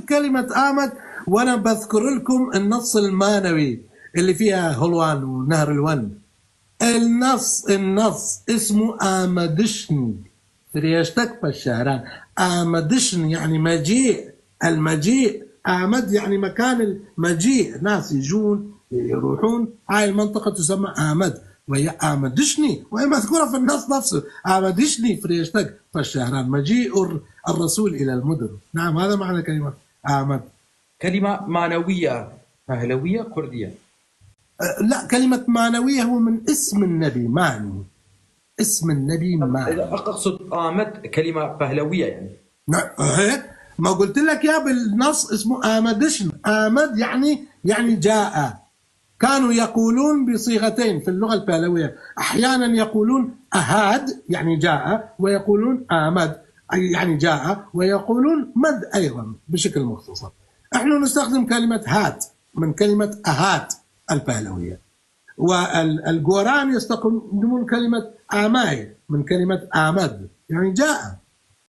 بكلمة آمد، وأنا بذكر لكم النص المانوي اللي فيها هلوان ونهر الون. النص اسمه آمدشن فريشتك بالشهران. آمدشن يعني مجيء، المجيء. آمد يعني مكان المجيء، ناس يجون يروحون، هاي المنطقة تسمى آمد، وهي آمدشني، وهي مذكورة في النص نفسه، آمدشني فريشتك فالشهران، مجيء الرسول إلى المدن. نعم، هذا معنى كلمة آمد. كلمة معنوية پهلوية كردية. لا، كلمة مانوية هو من اسم النبي ماني، اسم النبي ماني. أقصد آمد كلمة پهلوية يعني. نعم، ما قلت لك يا بالنص اسمه آمدشن. آمد يعني جاء. كانوا يقولون بصيغتين في اللغة الپهلوية، أحيانا يقولون أهاد يعني جاء، ويقولون آمد يعني جاء، ويقولون مد أيضا بشكل مختصر. نحن نستخدم كلمة هات من كلمة أهات الپهلوية، والجوران يستخدمون كلمة آماي من كلمة آمد يعني جاء.